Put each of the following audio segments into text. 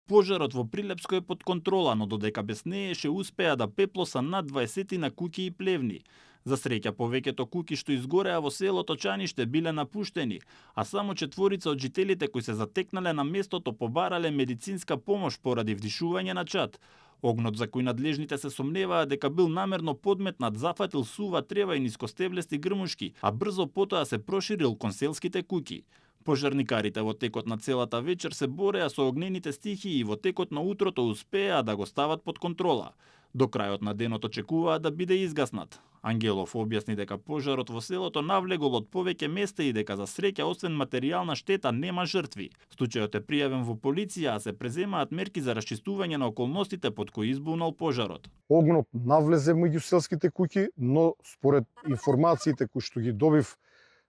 Пожарот во Прилепско е под контрола, но додека беснееше успеа да пеплоса над 20 на куќи и плевни. За среќа, повеќето куќи што изгореа во селото Чаниште биле напуштени, а само 4 од жителите кои се затекнале на местото побарале медицинска помош поради вдишување на чад. Огнот, за кој надлежните се сомневаат дека бил намерно подметнат, зафатил сува трева и нискостеблести грмушки, а брзо потоа се проширил кон селските куќи. Пожарникарите во текот на целата вечер се бореа со огнените стихии и во текот на утрото успеа да го стават под контрола. До крајот на денот очекуваат да биде изгаснат. Ангелов објасни дека пожарот во селото навлегол од повеќе места и дека за среќа освен материјална штета нема жртви. Случајот е пријавен во полиција, а се преземаат мерки за расчистување на околностите под кои избунал пожарот. Огнот навлезе меѓу селските куќи, но според информациите кои што ги добив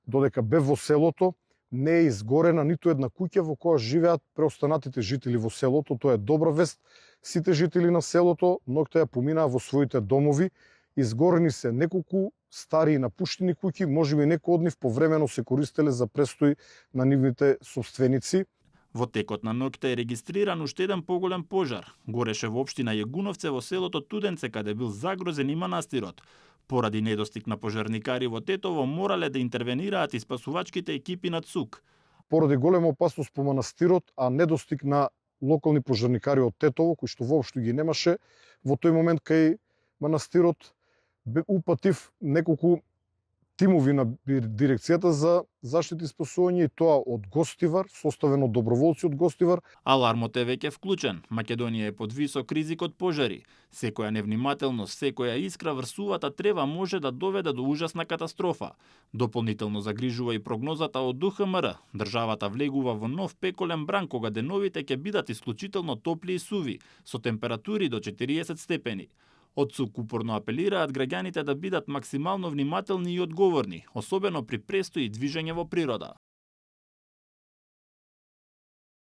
додека бев во селото, не е изгорена ниту една куќа во која живеат преостанатите жители во селото. Тоа е добра вест. Сите жители на селото ноќта поминаа во своите домови. Изгорени се неколку стари и напуштени куќи, можеби некои од нив повремено се користеле за престој на нивните собственици. Во текот на ноќта е регистриран уште еден поголем пожар. Гореше во општина Јегуновце во селото Туденце, каде бил загрозен и манастирот. Поради недостиг на пожарникари во Тетово морале да интервенираат и спасувачките екипи на ЦУК. Поради голема опасност по манастирот, а недостиг на локални пожарникари од Тетово, кои што воопшто ги немаше, во тој момент кај манастирот упатив неколку тимови на дирекцијата за заштита и спасување, и тоа од Гостивар, составено од доброволци од Гостивар. Алармот е веќе вклучен. Македонија е под висок ризик од пожари. Секоја невнимателност, секоја искра врз сувата трева може да доведе до ужасна катастрофа. Дополнително загрижува и прогнозата од ДХМР. Државата влегува во нов пеколен бран кога деновите ќе бидат исклучително топли и суви, со температури до 40 степени. Од ЦУК упорно апелираат граѓаните да бидат максимално внимателни и одговорни, особено при престој и движење во природа.